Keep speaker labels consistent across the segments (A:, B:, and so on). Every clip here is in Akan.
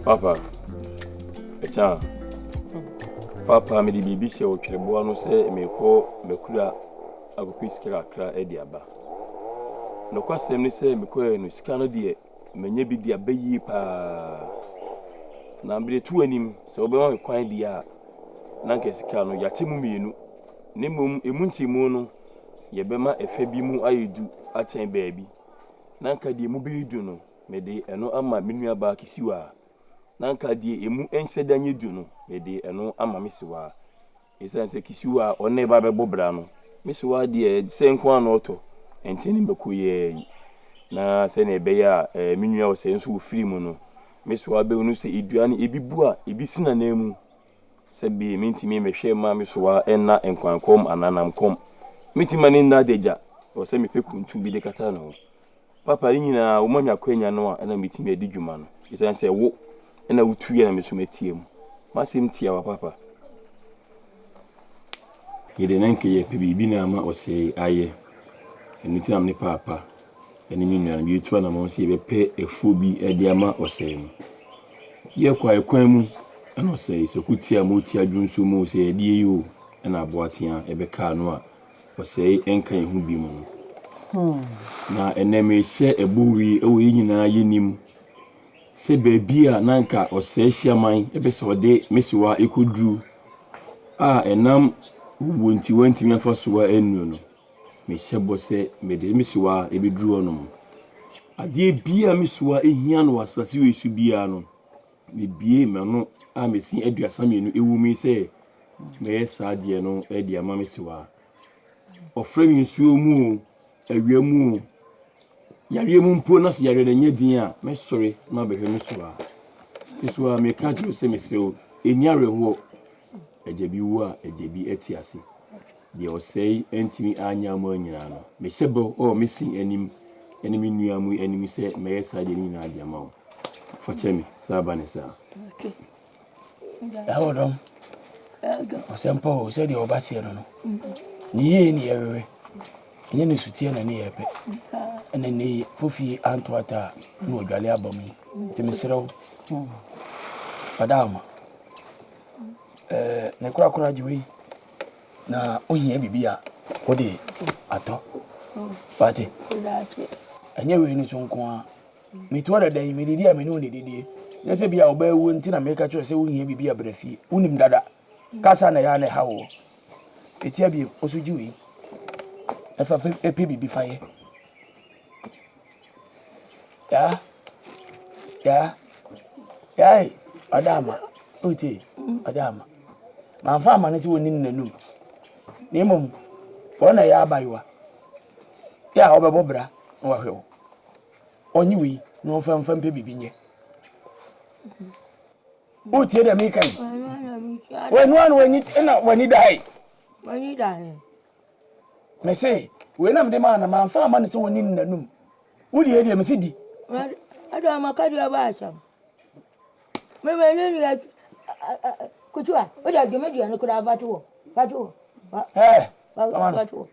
A: Papa, ɛkyɛ Papa, mede biribi hyɛ wo twerɛboa no sɛ merekɔ m'akura akɔpɛ sika kakra de aba. Nokwasɛm ne sɛ mekɔɛ no, sika no deɛ manya bi de aba yie paa. Na mede to anim sɛ wobɛma me kwan deɛ a, na anka sika no yɛakyɛ mu mmienu. Na mmom emu nkyɛmu no, yɛbɛma ɛfɛ bi mu ayɛ du akyɛn baabi. Na anka deɛ emu bɛyɛ du no, mede ɛno ama me nuabaa Kisiwa. Na anka deɛ emu nhyɛ da nyɛ du no, mede ɛno ama me sewaa. Esiane sɛ Kisiwa a ɔne ba bɛbɔ bra no, me sewaa deɛ sɛ nko ara na ɔtɔ, ɛnte ne mako yɛɛ yi. Na sɛnea ɛbɛyɛ a eh, me nua ɔsɛe nso wɔ firi mu no, me sewaa bɛhunu sɛ edua no ebi bu a, ebi si n'ananmu. Sɛ bi mentumi mmɛhwɛ mma me sewaa nna nkwankɔm anaa namkɔm. Mentumi ma ne nna adagya, ɛwɔ sɛ mepɛ kuntu bi de kata ne ho. Papa, ne nyinaa woma me akwanya no a ɛna metumi adi dwuma no. Esiane sɛ wo na wotuiɛ na me nso matie mu. M'asɛm tiawa papa. Yɛde na nka yɛpɛ biribi na ama ɔsɛe ayɛ. Ɛno nti na me ne paapa ne me nuanom yɛtu anamɔn sɛ yɛbɛpɛ afuo bi de ama ɔsɛe no. Yɛkɔ a ɛkwan mu ɛna ɔsɛe sɛ ɔko tia mu tia dwonso mu sɛ yɛde yi o ɛna aboatea ɛbɛkaa no a ɔsɛe nka yɛn ho bio no. Na ɛnnɛ merehyɛ ɛbɔ wei wɔ yɛn nyinaa yɛnim sɛ baabi a na anka ɔsɛe hyiaman ɛpɛ sɛ ɔde me sewa ɛkɔduru a ɛnam wuo nti wantumi afa sowa annuru no, mehyɛ bɔ sɛ mede me sewa ɛbɛduru hɔnom. Adeɛ biara me sewa ɛhia no wɔ asase wei so biara no, mebue m'ano a mesi 32 ɛwɔ mu yi sɛ mɛyɛ saa adeɛ no de ama me sewa. Ɔfrɛ me nsuo mu o, awia mu o, yareɛ mu mpo na sɛ yareɛ no nyɛ din a, mɛsɔre na mabɛhwɛ me sewa. Nti so a meka kyerɛ wo sɛ mesrɛ wo, ɛnni awerɛhoɔ. Agya bi wu a, agya bi te ase. Deɛ ɔsɛe antumi anyɛ ama nyinaa no, mehyɛ bɔ wɔ me se anim ne me nua mu anim sɛ mɛyɛ saa deɛ no nyinaa de ama wo. Fa kyɛ me sɛ aba ne saa.
B: Ɛwɔ dɔm. Ɔsɛmpa o, sɛdeɛ ɔba seɛ no no. Ne yie ne yɛwewe. Ɛnyɛ ne suteɛ na ne yɛpɛ. Ɛna ne yi fofie anto ata a na ɔdwale aba mu yi. Nti mesrɛ wo, ɔda ama. Ɛɛ, ne korakora gye wei. Na wohia biribi a wode atɔ. Wate? Ɛnyɛ wei no so nko ara. Mete hɔ dada yi, medidi a me ne wo na ɛdidie. Nyɛ sɛ bi a ɔbaa wuo nti na meka kyerɛ sɛ wohia biribi a bra fie. Wonim dada. Kasa na ɛyɛ a na ɛha woɔ. Ɛtia bio, wo so gye wei. Ɛfa ɛpɛ biribi fa yɛ. Yaa, yaa, yaa, ɔda ama. Wotie, ɔda ama. Mamfa ama no sɛ wɔnim n'anum. Na mmom, wɔn na ɛyɛ abayewa. Yɛ a wɔbɛbɔ bra na wahwɛ wo. Ɔnye wei na ɔmfa mfa mpɛ biribi nyɛ. Wotie deɛ meka yi? W'ani na w'ani na w'ani da he.
C: W'ani da he.
B: Mese wei na mede maa no mamfa ama no sɛ wɔni no n'anum. Wo deɛ deɛ mese di.
C: Ɛdɔ ama ka deɛ ɔba asɛm. Me me ne nua kutu a wode adwuma deɛ no koraa fa to hɔ fa to hɔ.
B: Ɛɛ fa to hɔ.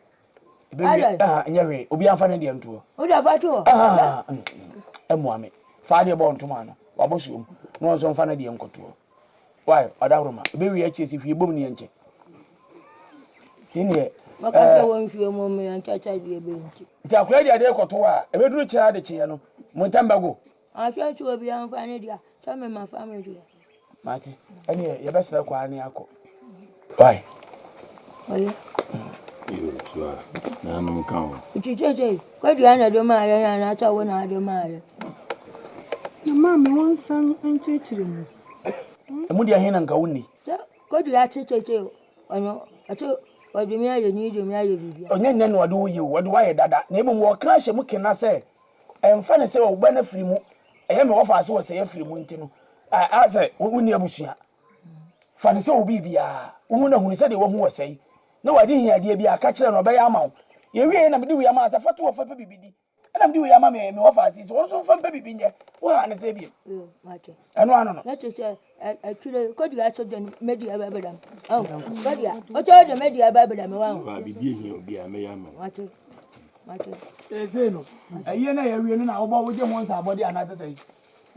B: Ɛbɛwie ah nyɛ hwee obi anfa ne deɛ ntoɔ.
C: Wode afa to hɔ.
B: Ah ɛmoa me fa adeɛ bɔ ntoma no wabɔ suom na wɔn nso nfa ne deɛ nkɔtoɔ. Why ɔdahoroma ɛbɛwie akyire sɛ hwie bom ne yɛnkyɛ. Ti neɛ.
C: Maka sɛ wɔn hwie mu mu yɛnkyɛ sɛ deɛ bɛnti.
B: Nti akora deɛ adeɛ kɔto a ɛbɛduru kyerɛ adekyeɛ no mo ntam bɛgo.
C: Ahwɛ sɛ obi anfa ne deɛ sɛ me ma fa me deɛ.
B: Mate. Ɛneɛ yɛbɛsrɛ kɔ ara ne akɔ. Why?
C: Ɔyɛ.
A: Yo, so a, nanom ka ho.
C: Nti seesei, kwadua na ɛde maa yɛn anaasɛ wo na ade maa yɛn?
D: Na maame wɔnsan nkyerɛkyerɛ mu.
B: Ɛmu deɛ he na nka wonni?
C: Sɛ kwadua te seesei ɔno ɔte ɔde me ayɛ ni de me ayɛ biribi.
B: Ɔnyɛ nnɛ na ɔde wo yɛ o, ɔde wo ayɛ dada. Na mmom wɔka ahyɛ mu kena sɛ ɛmfa ne sɛ wo ba no afiri mu, ɛyɛ me wɔfa ase wɔ sɛ afiri mu nti no, a sɛ wonni abusua. Fa no sɛ wo biribiara, wohu no ahunu sɛdeɛ wahu wɔ sɛe, na wade hiadeɛ bi a, ka kyerɛ no, ɔbɛyɛ ama wo. Yɛwieɛ na mede wei ama sɛ fa to hɔ fa pɛ biribi di. Ɛna mede wei ama me me wɔfa ase sɛ wɔn nso mfa mpɛ biribi nyɛ. Wohaa ne sɛ bio. Ɛno ano no.
C: Na kyerɛ sɛ akyire kɔdua so de mɛdi ɛbɛbrɛ m. Kɔdua, ɔkyɛ de mɛdi ɛbɛbrɛ me wa.
A: Biribi ehia obi a mɛyɛ ama wo.
C: Mate, mate.
B: Seesei no, ayie no a yɛawie no na wobɔ wogye ho nsa abɔdeɛ anaasɛ sɛn?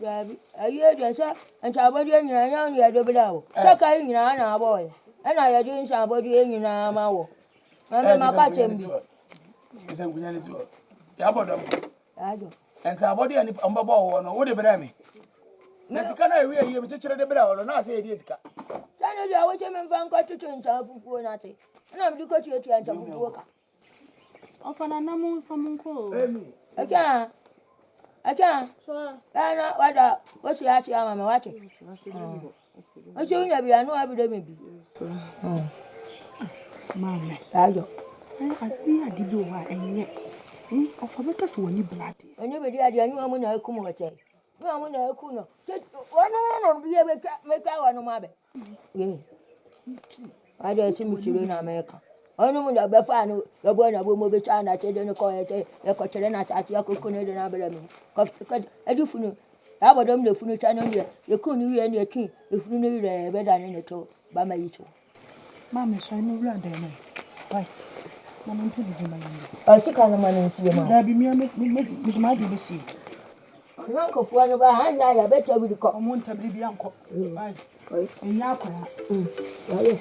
C: Daabi, ayie deɛ sɛ nsa abɔdeɛ nyinaa ɛnyɛ wo na yɛde brɛ wo. Sɛ ka yi nyinaa na abɔɔyɛ. Ɛna yɛde nsa abɔdeɛ nyinaa ma wɔ. Na me maka kyɛm bi.
B: Sɛ nkunya ne si hɔ. Yɛabɔ dɔm. Nsa abɔdeɛ a nipa mbɛbɔ wɔ no, wode brɛ me. Na sika no a ɛwie yie mekyekyere de brɛ wɔ no, na asɛ yɛdi sika.
C: Sɛ ne deɛ wogye me mfa nkɔtoto nsa fufuo no ase. Ɛna mede kɔtuatua nsa fufuo ka.
D: Ɔfa nana mo nfa mo nkɔ o.
C: Ɛkyɛ ɛkyɛ ɛna wada wosi ase ama me wate. Wosi wonya bi ano abere me bi.
D: Maame.
C: Saadwo.
D: Ade ade bi wɔ hɔ a ɛnyɛ. Ɔfa bɛka sɛ wɔne bla adeɛ.
C: Wɔne bɛdi adeɛ ɛnyɛ wɔn na akum wɔ kyɛn. Nyɛ wɔn na aku no. Wɔn na bi yɛ bɛtwa wɔn abɛ. Ade ɛsi me tiri na meka. Ɔno mu na bɛfaa no yɛbɔɔ no abom bɛtwaa no ase de no kɔɔ sɛ yɛkɔkyerɛ no asase akɔku no de no abrɛ me. Ɛde funu yɛabɔ dɔm de funu twa no deɛ yɛku no wie ne yɛtwe efunu no yerɛ yɛbɛdane ne to bama yi so.
D: Maame sɔre na wura dan no mu. Wai, na mempɛ biribi ma yɛnni.
C: Ɔsika no ma no nsie ma.
D: Daabi, mea me me me mede m'adeɛ bɛsie.
C: Ɔyɔnkofoɔ no ba ha nna yɛbɛtɔ bi kɔ.
D: Ɔmo ntabiri bi ankɔ. Wai, ɛnyɛ akwadaa.
C: Yɛyɛ.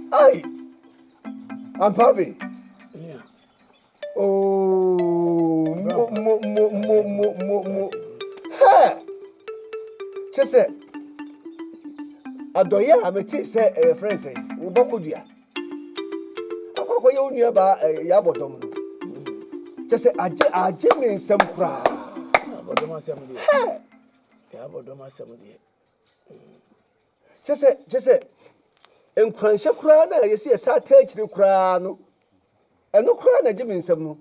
E: Ai! Ampa be. Oh, mo mo mo mo mo mo mo. Hɛ! Kyɛ sɛ adɔyɛ a mete sɛ ɛyɛ frɛ sɛ wo ba kodua. Akɔ akɔyɛ wo nua baa ɛyɛ abɔdɔm no. Kyɛ sɛ agye agye me nsɛm koraa.
B: Abɔdɔm asɛm deɛ.
E: Hɛ!
B: Abɔdɔm asɛm deɛ.
E: Kyɛ sɛ kyɛ sɛ nkuranhyɛ koraa na yɛsi yɛsa ata akyire koraa no ɛno koraa na ɛgye me nsam no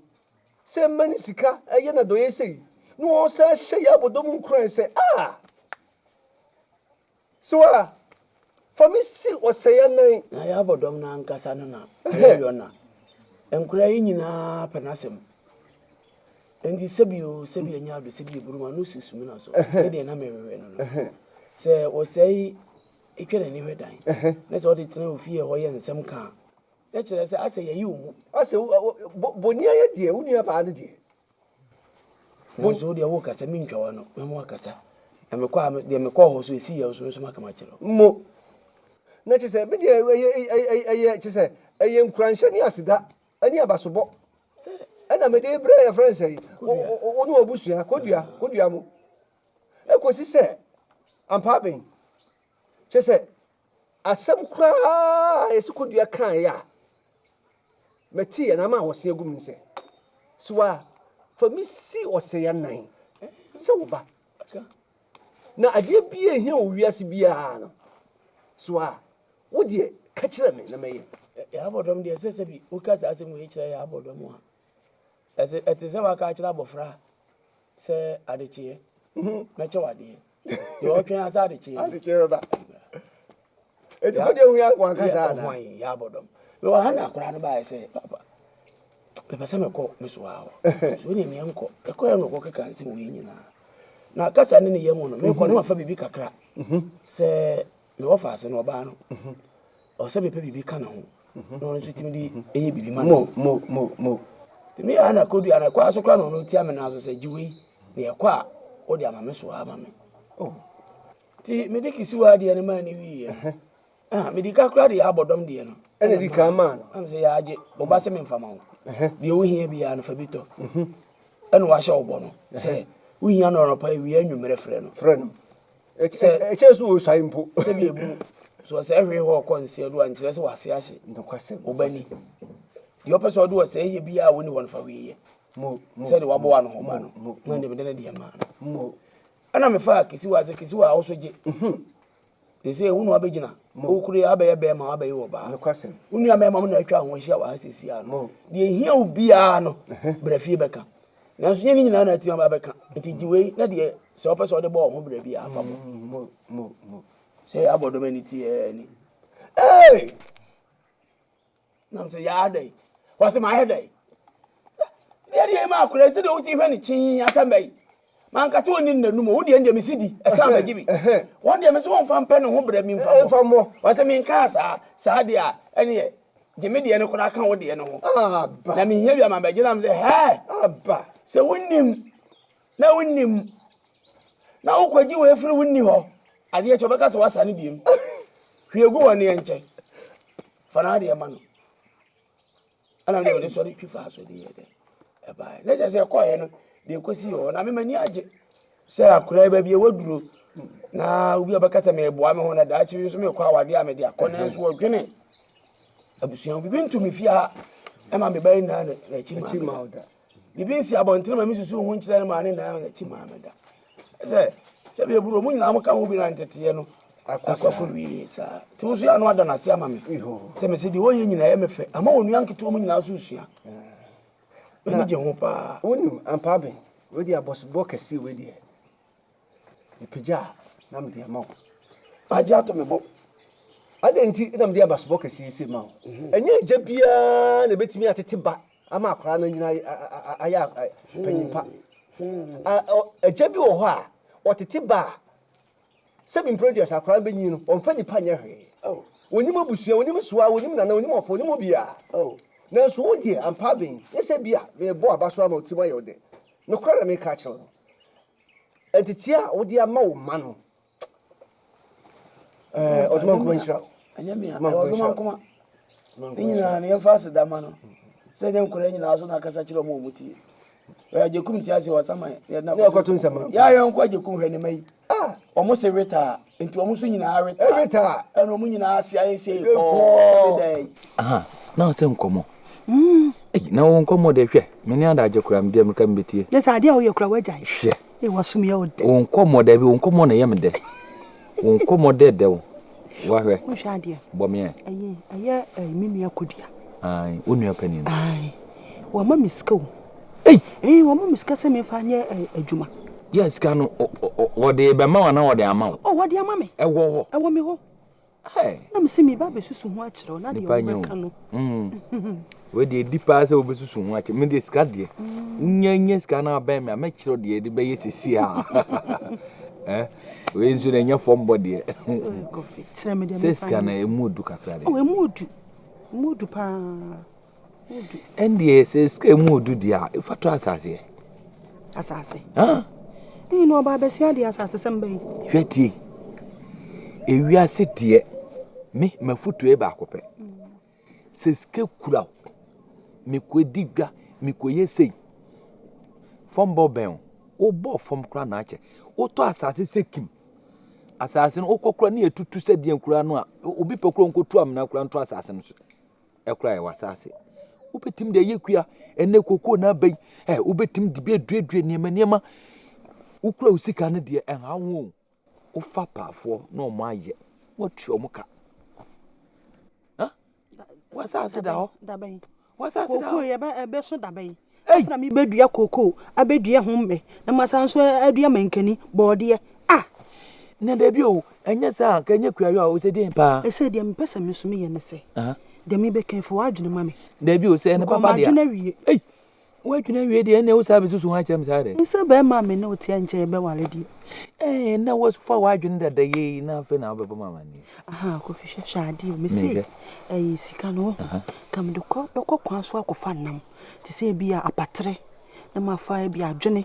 E: sɛ mma ne sika ɛyɛ na dɔyɛ sei na wɔsan hyɛ yɛ abɔdɔm nkuran sɛ a so a fa me si ɔsɛe anan.
B: Na yɛ abɔdɔm no ankasa no na ɛyɛ yɔna nkora yi nyinaa pɛ n'asɛm Enti sɛbi o, sɛbi anya ado, sɛbi eburu ma no si sumina so. Ne deɛ na mehwehwɛ no no. Sɛ wɔsɛe etwa n'ani hwɛ dan, na sɛ ɔde tena ofie hɔ yɛ nsɛm ka a, na kyerɛ sɛ asɛ yɛyi wo mu.
E: Asɛ bɔni ayɛ deɛ, wo nua baa no deɛ.
B: Nanso wo deɛ wokasa, mentwa w'ano, mɛma wakasa. Na mekɔ a, deɛ mekɔɔ hɔ so ɛsi yɛ so nso maka makyerɛ wo.
E: Mo. Na kyerɛ sɛ, me deɛ ɛyɛ ɛyɛ kyerɛ sɛ ɛyɛ nkuranhyɛ ne aseda ne abasobɔ. Ɛna mede brɛ yɛfrɛ no sɛ wo ne w'abusua kodua kodua mo ɛkɔsi sɛ ampa aben kyɛ sɛ asɛm koraa yɛsi kodua kaeɛ a mɛte yɛ na ama wɔse agu mu sɛ siwa fa me si ɔsɛ yɛ nan sɛ wo ba na adeɛ bi a ɛhia wɔ wiase biara no so a Wo deɛ, ka kyerɛ me na mɛyɛ.
B: Yɛn abɔdɔm deɛ, ɛsɛ sɛ bi woka saa asɛm wei kyerɛ yɛn abɔdɔm a, ɛsɛ ɛte sɛ waka akyerɛ abɔfra sɛ adekyeɛ mhm. mɛkyɛ wo adeɛ. Deɛ ɔtwɛn asa adekyeɛ.
E: Adekyeɛ bɛba. Eti kɔ deɛ ohun wanka saa
B: na. Ɔhwan yɛ abɔdɔm. Mewɔ ha na akwadaa no baayɛ sɛ papa mepɛ sɛ mekɔ me so ha hɔ. So ne meɛ nkɔ. Ɛkɔɛ no kɔ keka nsɛm wei nyinaa. Na kasa ne ne yɛ mu no mekɔ ne mafa biribi kakra mhm. sɛ Me wɔfa ase no ɔbaa no ɔwɔ sɛ mepɛ biribi ka ne ho na ɔno nso tumi de ɛyɛ biribi ma
E: no. Mo mo mo.
B: Nti me ana kɔdua no ɛkɔ so koraa na ɔno tia me nan so sɛ gye wei na ɛkɔ a wode ama me so ama me. Oh. Nti mede kisiwa deɛ no maa ne wieɛ. Ah, mede ka koraa de yɛ abɔdɔm deɛ no.
E: Ɛna di kan maa no.
B: Ɛna sɛ yɛagye ɔba sɛ memfa ma wo. Deɛ wohia biara no fa bi tɔ. Ɛna wahyɛ wo bɔ no sɛ wohia no anɔpa awia anwummerɛ frɛ no.
E: Frɛ no. Sɛ ɛkyɛ so wɔ mpo.
B: Sɛ bi ebunu so ɔsɛ hwee hɔ ɔkɔ nseɛ do a nkyerɛ sɛ wase ahye.
E: Nokwasɛm.
B: Ɔba ni. Deɛ ɔpɛ sɛ ɔde ɔsɛ yɛ biara a wɔni hɔ no fa wei yɛ. Sɛ de wabɔ wa no ho ba no. Na deɛ mede ne deɛ maa no. Ɛna mefaa kesiwa sɛ kesiwa a woso gye. Mhm. Sɛ wo na wabɛgyina. Wokuro yi abɛyɛ bɛrima wabɛyɛ ɔbaa. Wo nua mmarima mo na atwa ho ahyia wɔ ha sɛsi ano. Deɛ ehia wo biara no brɛ fie bɛka. Nanso nyɛ ne nyinaa na atumi aba abɛka. Nti gye wei na deɛ sɛ wopɛ sɛ ɔde bɔ wo ho brɛ bi a fa bɔ. Sɛ abɔ dɔm ani ti ɛɛ ni.
E: Hey!
B: Nam sɛ yaa dɛn? Wɔsɛ mayɛ dɛn? Deɛ deɛ ma akora sɛ deɛ wosi hwɛ ne kyee asɛm bɛyi. Manka sɛ ɔnni nnanum o, wo deɛ deɛ mesi di, ɛsan bɛgye bi. Wɔn deɛ mese wɔmfa mpɛ ne ho brɛ mi mfa mmɔ. Wɔsɛ menkaa saa, saa deɛ a ɛneɛ gye me deɛ no koraa ka wo deɛ no ho. Na mehia bi ama bɛgye nam sɛ hɛɛ. Sɛ wonim. Na wonim. Na wokɔgye wei firi wo nni hɔ. Adeɛ kyɛ ɔbɛka sɛ woasa ne biem. Hwie gu wɔ neɛ nkyɛn. Fa n'adeɛ ma no. Ɛna mede mede sɔre twi faa so de yɛ dɛ. Ɛbaeɛ. Na kyerɛ sɛ ɛkɔeɛ no, deɛ ɛkɔsi hɔ. Na me m'ani agye sɛ akora yi baabi a waduro. Na obi a ɔbɛka sɛ meboa me ho na daakye bi nso mekɔ awadeɛ a mede akɔ nanso wɔdwene abusua ho. Biribi nto me fie ha ɛma me ba yi nyinaa n'akyi maa me da. Biribi nsi abɔntene ma mesusu ho nkyerɛ no maa ne nyinaa n'akyi maa me da. Sɛ sɛ bi eburo mu nyinaa mo ka ho bi na nteteɛ no akɔ wie saa. Nti wo nso yɛ ano ada n'ase ama me. Sɛ mese deɛ ɔyɛ nyinaa yɛ me fɛ. Ama wɔn nua nketewa mu nyinaa nso sua. M'ani gye ho paa.
E: Wonim ampa aben, wei deɛ abɔsobɔ kɛseɛ wei deɛ. Mepagya a, na mede ama wo.
B: Magye ato me bo.
E: Adɛn nti na mede abasobɔ kɛseɛ yi sei ma wo? Mhm. Ɛnyɛ agya biara na ɛbɛtumi atete ba ama akwaraa no anyina ayɛ panyin pa. Hmm. Agya bi wɔ hɔ a, ɔtete ba a, sɛbi mprɛ aduasa akwaraa no bɛnyin no, ɔmfa nipa nyɛ hwee. Oh. Ɔnim abusua, ɔnim soa, ɔnim nana, ɔnim ɔfɔ, ɔnim obiara. Oh. Nanso wo deɛ, ampa aben, nyɛ sɛ bi a mebɔ aba so ama wo tirim ayɛ wo dɛ. Nokorɛ na meka akyerɛ wo no. Nteteɛ a wode ama wo mma no, ɛɛ ɔdoma nkoma nhyira wo.
B: Ɛnyɛ me a, ɛwɔ ɔdoma nkoma. Ne nyinaa no yɛmfa aseda ma no. Sɛ nyɛ nkwadaa nyinaa so na akasa kyerɛ wɔn a wɔn tie. Ɔyɛ agyekum te ase wɔ saman.
E: Yɛ akɔto nsɛm.
B: Yɛ ayɛ nkɔ agyekum hwɛ ne ma yi. Ah. Wɔn se wetaa nti wɔn nso nyinaa wetaa.
E: Wetaa.
B: Ɛna wɔn nyinaa ase ayɛ sɛ kɔɔ ɛbɛda yi.
A: Aha na ɔsɛ nkɔmɔ. Ei, na wo nkɔmmɔ deɛ hwɛ, me ne adagye koraa mede mmirika mebɛtie.
D: Nyɛ sɛ adeɛ a woyɛ koraa woagyae.
A: Hwɛ.
D: Ei, w'asom yɛ wo dɛ.
A: Wo nkɔmmɔ dabi, wo nkɔmmɔ na ɛyɛ me dɛ. Wo nkɔmmɔ dɛ dɛ wo. Wahwɛ.
D: Wohwɛ adeɛ.
A: Bɔ me ɛ.
D: Ɛyɛ, ɛyɛ ɛyi me nua Kodua.
A: Ae, wo nua panin no.
D: Ae, wama me sika o.
A: Ei!
D: Ee, wama me sika sɛ memfa nyɛ adwuma.
A: Yɛ sika no, wɔde bɛma wo anaa wɔde ama wo?
D: Oh, wɔde ama me.
A: Ɛwɔ hɔ.
D: Ɛwɔ me hɔ. Na mese meba abɛsusu ho akyerɛ wo na deɛ wobɛka no.
A: Mm. Wei deɛ ɛdi paa sɛ wobɛsusu ho akyerɛ me deɛ sika deɛ mm. wonya nya sika no abɛn me a mɛkyerɛ deɛ ɛde bɛyɛ sisi a eh, wei nso na ɛnyɛ fam bɔ deɛ sɛ sika no ɛmu odu kakra deɛ
D: oh, ɛmu odu ɛmu odu paa
A: Ɛndeɛ sɛ sika emu odu deɛ a, fa tɔ asaseɛ.
D: Asase? Ɛyi na ɔba abɛsia deɛ asase sɛm bɛyi.
A: Hwɛ tie, ewiase deɛ me mafutuo yɛ baako pɛ. Sɛ sika kura wo, mekɔdi dwa, mekɔyɛ sei, fam bɔ bɛn o, wobɔ fam koraa na akyɛ. Wotɔ asase sɛ kim, asase no wokɔ koraa ne yɛtutu sɛ deɛ koraa no a, obi pɛ koraa nkɔtu amena koraa nto asase no so. Ɛkora yɛ w'asaase. Wobɛtumi de ayɛ kua ɛnɛ kokoo na aba yi ɛ wobɛtumi de bi aduadua nneɛma nneɛma. Wokura wo sika no deɛ ɛnha wo o. Wofa paafoɔ na wɔn ayɛ woatua wɔn ka. Ha w'asaase da hɔ. W'asaase da hɔ.
D: Kokoo yɛ ɛbɛso dabɛn. Afei na mebɛdua kokoo, abɛdua ho mmɛ, na masan nso adua mankani, bɔɔdeɛ. Ah!
A: Na dabi o, ɛnyɛ saa anka ɛnyɛ kuayɔ a wosɛ deɛn paa.
D: Ɛsɛ deɛ mepɛ sɛ me nso meyɛ ne sɛ, deɛ mebɛka fa w'adwene ma me.
A: Dabi o, sɛ ɛne papa deɛ.
D: Madwene awie.
A: Ei, w'adwene awie deɛ ɛnna wo saa bɛsusu ho akyerɛ me saa dɛ.
D: Nsɛ bɛrima a me ne wo te nkyɛn yɛbɛware deɛ.
A: Ɛɛ, na wɔfa w'adwene dada yei na afei na wobɛbɔ me amanneɛ.
D: Aha, Kofi hwɛ hwɛ adeɛ o, mese ɛyi sika no wohu, nka mede kɔ bɛkɔ kwan so akɔfa nam. Te sɛ ebia apatrɛ, na mafa ebia adwene,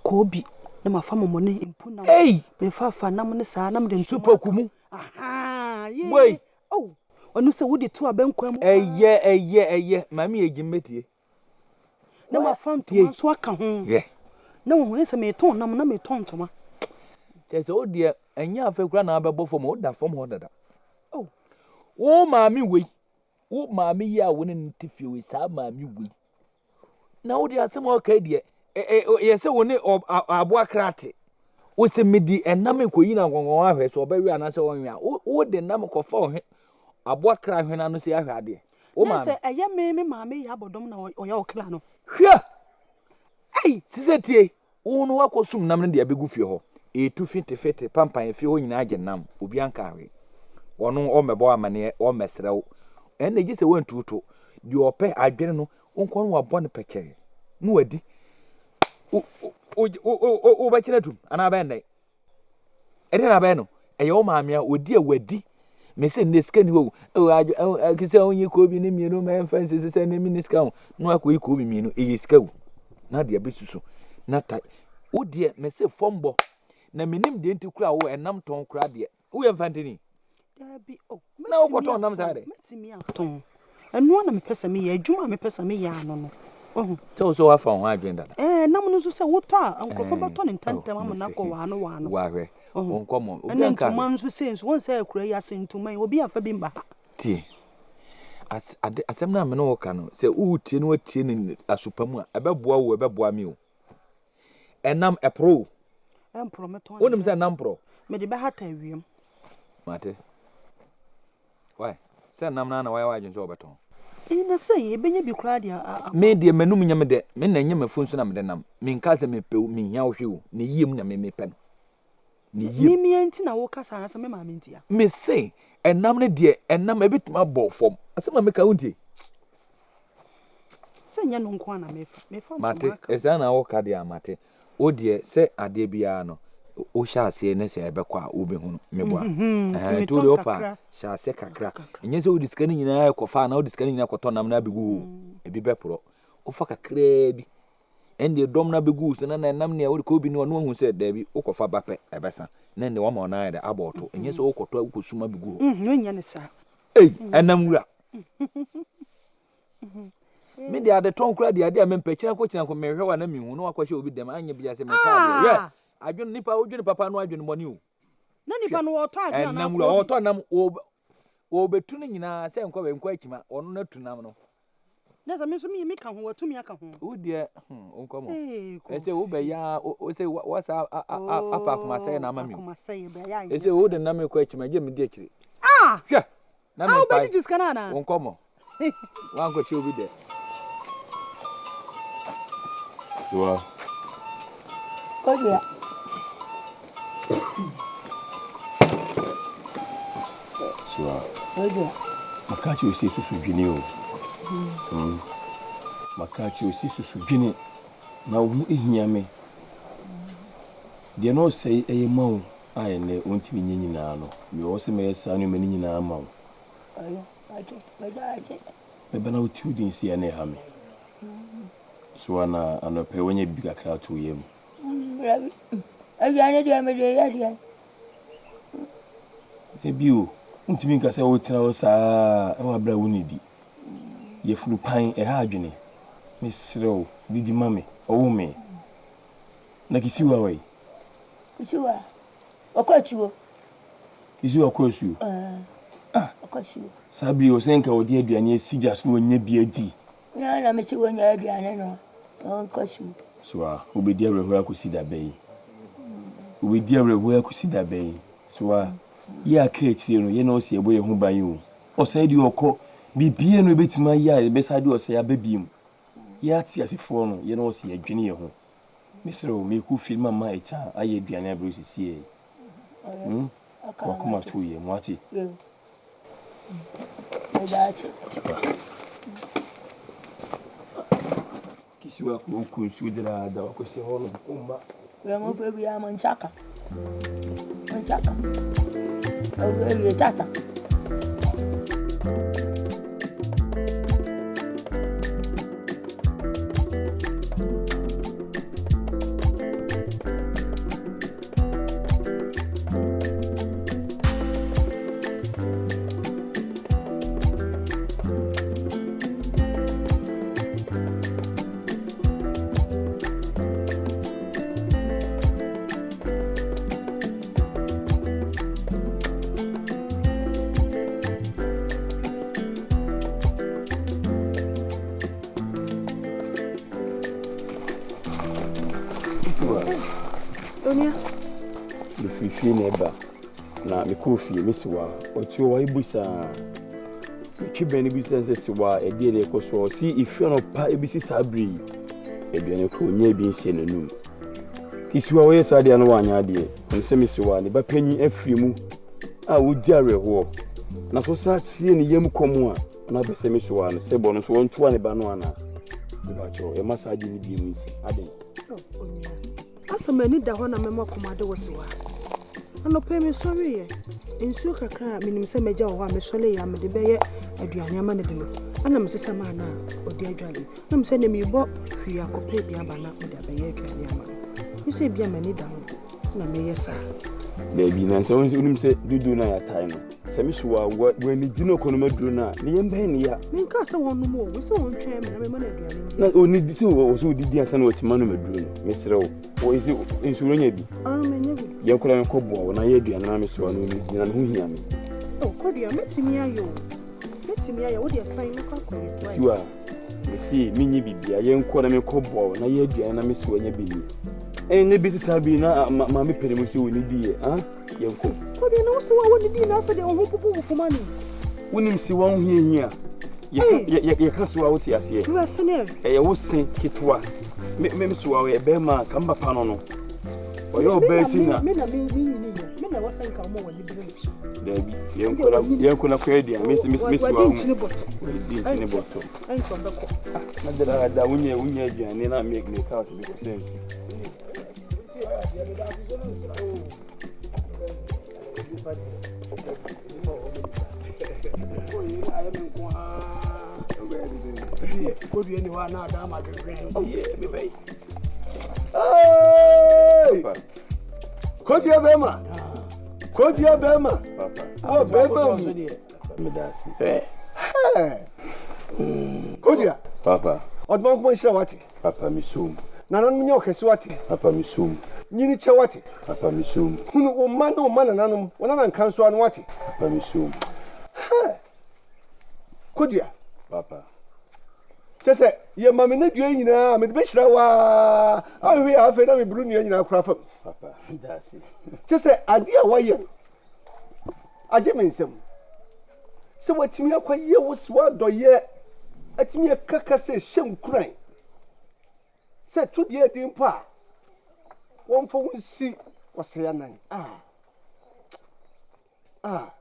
D: koobi, na mafa mɔmɔne, mpunam.
A: Ei!
D: Mefafa nam ne saa na mede ntoma.
A: Supaku mu.
D: Ahaa, yee.
A: Wei.
D: Oh, ɔno sɛ wode to abɛnkwan mu.
A: Ɛyɛ, ɛyɛ, ɛyɛ. Maame yɛ gyim bɛtie.
D: Na mafa ntoma nso aka ho.
A: Hwɛ.
D: Na wɔhu ne sɛ metɔn nam na metɔn ntoma.
A: Kyerɛ sɛ wo deɛ ɛnyɛ afei koraa na wabɛbɔ fam, woda fam hɔ dada.
D: Oh.
A: Wo maame wei. Wo maame yi a wo ne no te fie wei, saa maame wei. Na wo deɛ asɛm a ɔka yi deɛ, yɛ sɛ wo ne aboa kra te. Wo sɛ medi ɛnam kɔyi na nkɔnkɔn ahwɛ sɛ ɔbɛwe anaasɛ ɔnwe a, wo de nam kɔfa ɔhwe aboa kra hwene ano sɛ ahwɛ adeɛ. Wo maame.
D: Na sɛ ɛyɛ me me maame yɛ abɔdɔm na ɔyɛ ɔkra no.
A: Hwɛ! Ei! Sisɛ tie! Wo no woakɔsum nam no de abɛgu fie hɔ. Ɛretu fetefete, pampan efie hɔ nyinaa gye nam, obiara nkaa hwee. Ɔno ɔmmɛbɔ wo amanneɛ, ɔmmɛsrɛ wo. Ɛnna gye sɛ woantu to. Deɛ ɔpɛ adwene no, wo nko no wabɔ no pɛkyɛɛ na wadi. Wobɛkyerɛ atum anaa bɛyɛ nnɛn? Ɛdeɛn na abɛyɛ no? Ɛyɛ wo maame a ɔdi a wadi. Me sɛ nnɛ sika ni hɔ o. Adwo akisi a wonyi koobi ne mmienu ma ɛmfa nsuo sɛ nnɛ menni sika o. Na wakɔyi koobi mmienu, ɛyɛ sika o. Na deɛ abɛsusu na ta.
F: Wo deɛ mese fam bɔ na menim deɛ nti koraa wo ɛnam tɔn koraa deɛ woyɛ mfantini.
D: Daabi o.
F: Na wokɔtɔn nam saa dɛ.
D: Mɛtumi atɔn. Ɛno ara na mepɛ sɛ meyɛ adwuma a mepɛ sɛ meyɛ ano no. Wahu.
F: Sɛ wo sɛ woafa wo ho adwene dada.
D: Ɛɛ nam no nso sɛ wotɔ a nkurɔfoɔ bɛtɔ no ntɛmntɛm ama no akɔ waano waano.
F: Wahwɛ. Wo nkɔmmɔ.
D: Ɛne ntoma nso sei nso wɔn sɛ akura yi ase ntoma yi obi amfa bi mma ha.
F: Tie. As, ade, asɛm no a me ne wo ka no, sɛ woretie na woatie no aso pa mu a, ɛbɛboa wo, ɛbɛboa me o. Ɛnam ɛporɔ o.
D: Ɛmporɔ mɛtɔn.
F: Wonim sɛ ɛnam porɔ?
D: Mede bɛhata awiam.
F: Mate. Why? Sɛ ɛnam no ara na wayɛ w'adwene sɛ wɔbɛtɔn.
D: Ee, na sɛ yɛbɛnya bi koraa deɛ a.
F: Me deɛ m'anum nyɛ me dɛ, me na ɛnyɛ m'afu nso na mede nam. Menkaa sɛ mepɛ o, menhia wo hwee o, ne yie mu na me mepɛ no. Ne yie.
D: Me mea nti na woka saa anaasɛ me maame nti a?
F: Me se ɛnam no deɛ ɛnam ɛbɛtumi abɔ fam. Asɛm a meka wontie?
D: Sɛ nyɛ no nko ara na mefa, mefa ntoma
F: Mate,
D: aka.
F: ɛsaa na woka deɛ a mate. Wo deɛ sɛ adeɛ biara no wohyɛ aseɛ ne sɛ ɛbɛkɔ a wobɛhunu meboa.
D: Nti
F: Nti wo deɛ
D: metɔn
F: wopɛ a
D: kakra.
F: hyɛ aseɛ kakra. Ɛnyɛ sɛ wode sika no nyinaa kɔfa anaa wode sika no nyinaa kɔtɔ nam no abɛgu hɔ o. Ebi bɛporɔ. Wofa kakraa bi. Ɛnde dɔm no abɛgu wo so na na ɛnam nea wode kɔ bi no ɔno ahu sɛ daabi wokɔfa ba pɛ ɛbɛsa na ɛnde wama ɔnan ayɛ dɛ abɔ ɔto ɛnyɛ sɛ wokɔtɔ a wokɔsum abɛgu hɔ.
D: Wonyɛ ne saa.
F: Ei, ɛnam wura. Me deɛ adetɔn koraa deɛ adeɛ a mempɛ kyina kɔ kyina kɔ mehwɛ wa na mehu na wakɔhyɛ obi dɛm anyɛ bia sɛ metɔ adeɛ. Hwɛ, adwene nipa wodwene papa no adwene bɔne o.
D: Na nipa no wɔtɔ adwene anaa
F: Ɛnam wura ɔtɔ nam wɔbɛtu no nyinaa sɛ nkɔ nkɔ akyima ɔno na tu nam no.
D: Na sɛ me nso me ka ho watumi aka ho.
F: Wo deɛ hmm wo nkɔmɔ. Ɛsɛ wo bɛ ya o sɛ wasa apa akoma sɛ na ama mi. Ɛsɛ wo de nam kɔ akyima gye me di akyire.
D: Ah!
F: Hwɛ! Na me
D: pa. Wobɛgyegye sika no anaa?
F: Wo nkɔmɔ. Wankɔhyɛ obi dɛ.
A: Soa.
C: Kodua.
A: Soa.
C: Kodua.
A: Maka akyerɛ wo sɛ susu dwene o. Mm. Maka akyerɛ wo sɛ susu dwene na wo ho hia me. Deɛ na ɔsɛe ɛyɛ ma wo a ɛnnɛ wontumi nyɛ nyinaa no, mewɔ hɔ sɛ mɛyɛ saa nneɛma no nyinaa ama wo. Mɛba na wote wo din sei a na ɛha me. So ana anɔpa yi woanya biribi kakra ato wo yam?
C: Dabi, aduane deɛ mede yɛ deɛ.
A: Dabi o, wontumi nka sɛ wotena hɔ saa ɛwɔ abere a wonnidi. Yafunu pan, ɛha adwene. Mesrɛ wo, didi ma me, ɔwo me. Na Kisiwa wɔ yi?
C: Kisiwa, ɔkɔ asuo.
A: Kisiwa kɔ asuo? Ah,
C: ɔkɔ asuo.
A: Saa bere yi ɔsɛ nka ɔde aduane asi gya so na wanya bi adi.
C: Nyɛ na mese wɔnya aduane no, ɔnkɔ asuo.
A: So a, wobɛdi awerɛhoɔ akɔsi da bɛn? Wobɛdi awerɛhoɔ akɔsi da bɛn? So a, yɛ aka akyire no, yɛ na ɔsɛ yɛbɔ yɛn ho ban o. Ɔsɛe deɛ ɔkɔ, biribiara no ɛbɛtumi ayɛ a yɛbɛsa de ɔsɛe aba bio. Yɛ ateasefoɔ no, yɛ na ɔsɛ yɛdwene yɛn ho. Mesrɛ wo, merekɔ fie no mama Ɛkya ayɛ aduane abrɛ wo sisiɛ. Hmm? Wakoma to yɛ, mo ate? Super. Kisi wa kuro ku nsuo dadaada wakɔsi hɔ no ɔmma.
C: Wei mo pɛ biara mo nsa ka. Mo nsa ka. Awie tata.
D: Onua.
A: Mefiri fie na ɛba na mekɔɔ fie me sewa ɔte hɔ wayɛ bosaa metwe bɛn no bisa sɛ sewa ɛdeɛ na ɛkɔ so ɔsi efi anɔpa ebisi saa bere yi aduane koro ɔnyɛ bi nhyɛ n'anum kisiwa wɔyɛ saa deɛ no wanyɛ adeɛ ɔno sɛ me sewa ne ba panyin afiri mu a wodi awerɛhoɔ na so saa tie ne yam kɔm a na abɛsɛ me sewa no sɛ bɔ no so wɔntoa ne ba no anaa mebakyɛw ɛma saa deɛ no bi mu nsi aden
D: Asɛ m'ani da hɔ na mɛma kɔm ade wo sewa. Anɔpa yi mesɔreeɛ, nsuo kakra a menim sɛ m'agya wɔ hɔ a mesɔreeɛ a mede bɛyɛ aduane ama no de no, ɛna mesesa maa no a ɔde adwale. Na mesɛ ne merebɔ hwii akɔpɛ bi aba na mede abɛyɛ aduane ama no. Me sɛ ebia m'ani da ho na meyɛ saa.
A: Daabi, na sɛ wonim sɛ dodo no a yɛatae no, sɛ me so a wɔanigye no ɔkɔnom aduro no a, ne yam bɛyɛ ne ya.
D: Menkaa sɛ wɔnnom o, mese wɔntwɛn me na mema no aduane ndi.
A: Na ɔnidi sɛ wɔ sɛ ɔdidi ansa na watumi anom aduro no, mesrɛ wo. Wɔ nso nso wonya bi.
D: Ah, menya bi.
A: Yɛn kora yɛn kɔ boa wo na yɛ aduane na me so a na ɔnidi na ne ho hia me.
D: Oh, Kodua, mɛtumi ayɛ o. Mɛtumi ayɛ, wo deɛ san mɛkɔ akɔyɛ.
A: Siwa. Mese menye bibia yɛnkɔ na menkɔ boa wo na yɛ aduane na mese wanya bi ni. Ɛnyɛ bi sesa bi na maame pere mu sɛ wɔni di yɛ ah yɛnkɔ.
D: Kɔdeɛ na wosɛ wa wɔni di na asɛ deɛ wo ho popo wo koma ni.
A: Wonim se wɔn ho hiahia yɛka so a wote aseɛ. Ɛyɛ wo se ketewa me me so a ɔyɛ bɛrima a ka me papa no no ɔyɛ ɔbaa ti na.
D: Me na me nyini yɛ me na wɔsɛ nka wɔn wɔ ne bere akyi.
A: Dabi yɛnkɔ na kɔyɛ aduane me me me so a wɔdi nkyene bɔtɔ.
D: Ɛnkyɛ ɔbɛkɔ.
A: Na dada wonyɛ wonyɛ aduane na me me ka ɔsɛ bi kɔsɛ nsu.
E: Kodua bɛrima kodua bɛrima wɔ bɛrima mu. Kodua.
A: Papa.
E: Ɔdoma nkoma nhyira wate.
A: Papa me som.
E: Nananom nyɛ ɔkɛse wate.
A: Papa me som.
E: Nyini kyɛ wate.
A: Papa me som.
E: Hunu wo mma ne wo mma nananom, wo nana nkansoa no wate.
A: Papa me som.
E: Kodua.
A: Papa.
E: Kyɛ sɛ yɛ ma me ne dua yi nyinaa mede bɛhyira wo aa ahwehwɛ yɛ afei na meburu nnua nyinaa kora fam.
A: Papa, daase.
E: Kyɛ sɛ adeɛ a woayɛ no agye me nsam. Sɛ watumi akɔyɛ wo so adɔyɛ atumi aka kasa ɛhyɛ nkuran sɛ to deɛ ɛden mpo a wɔmfa wo nsi ɔsɛe anan a a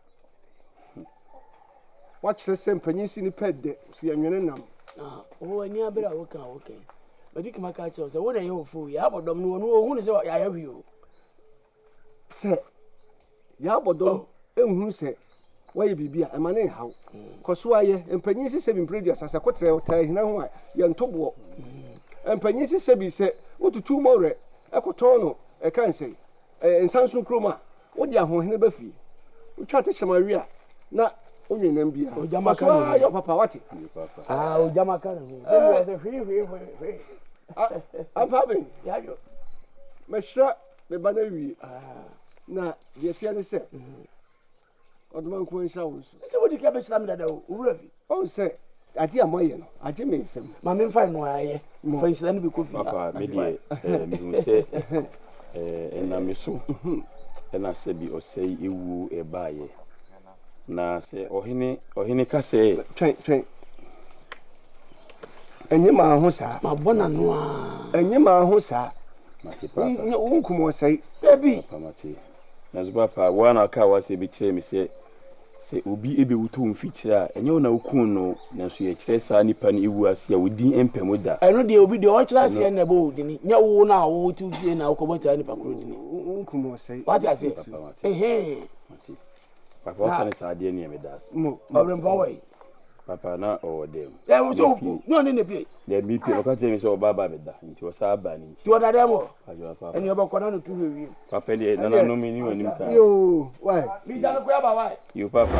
E: wakyerɛ sɛ mpanyin si nipa ɛdɛ so yɛnwene nam.
B: Wɔ ani abere a woka a woka yi madi kama ka kyerɛ wo sɛ wo na ɛyɛ wo fo yɛ abɔdɔm no wɔn wɔhu no sɛ yɛayɛ hwee o.
E: Sɛ yɛabɔ dɔm oh. nhunu sɛ woayɛ biribi a ɛma ne nhaw mm. kɔ so ayɛ mpanyin sisɛ bi mpere duasa sɛ kotrɛ taa hina ho a yɛnto boɔ mm. mpanyin sisɛ bi sɛ wotutu mmɔwerɛ ɛkɔtɔn no ɛka nsɛn nsanso kurom a wode ahoɔhene ba fie wotwa atekyɛm awe a na wonwe nam biara kɔ so ayɛ ɔpapa wate
B: ah,
E: ampa ben mɛhyira Me ba no awie. Na deɛ ɛteɛ ne sɛ, ɔdoma nko nhyira wo nso.
B: Sɛ wodi ka bɛhyira me dada o, owura fi.
E: Ɔhu sɛ adeɛ a moayɛ no, agye me nsam.
B: Ma memfa no ayɛ. Fa nhyira no bi kɔ fie.
A: Papa, me deɛ eh, mehu sɛ eh, ɛnam me so ɛna sɛbi ɔsɛe ewuo ɛbaayɛ. Na sɛ ɔhene ɔhene ka sɛ.
E: Twɛn twɛn. Ɛnyɛ maa ho saa.
B: Mabɔ n'ano aa.
E: Ɛnyɛ maa ho saa.
A: Mate papa.
E: Wo nkum ɔsɛe.
B: Dabi.
A: Papa mate. Nanso papa wo ara na ɔkaa w'asɛm bi kyerɛɛ me sɛ sɛ obi ebewu to wo mfikyire a ɛnyɛ wo na wokum no nanso yɛkyerɛ saa nipa no ewu ase a wo din mpɛ mu da.
B: Ɛno deɛ obi deɛ ɔkyerɛ aseɛ na ɛbɔ wo dini nyɛ wo na wo te fie na wokɔbɔ saa nipa koro dini.
E: Wo nkum ɔsɛe.
B: Wate aseɛ.
A: Papa mate.
B: Ehee.
A: Mate. Papa waka ne saa adeɛ neɛ meda ase.
B: Ɔbrempɔn wɔ yi.
A: Papa na ɔwɔ dɛm.
B: Ɛ wo so ne ɔne ne pie.
A: Dɛm bi pie ɔka kyerɛ mi sɛ ɔba ba bɛda nti ɔsa aba ne nti.
B: Ti ɔda dɛm wɔ. Ɛni ɔbɛkɔ na no tu hwɛ wiem.
A: Papa deɛ nananom ni wɔn anim kaa.
E: Yoo wai.
B: Mi gya no kɔ aba wai.
A: Yoo papa.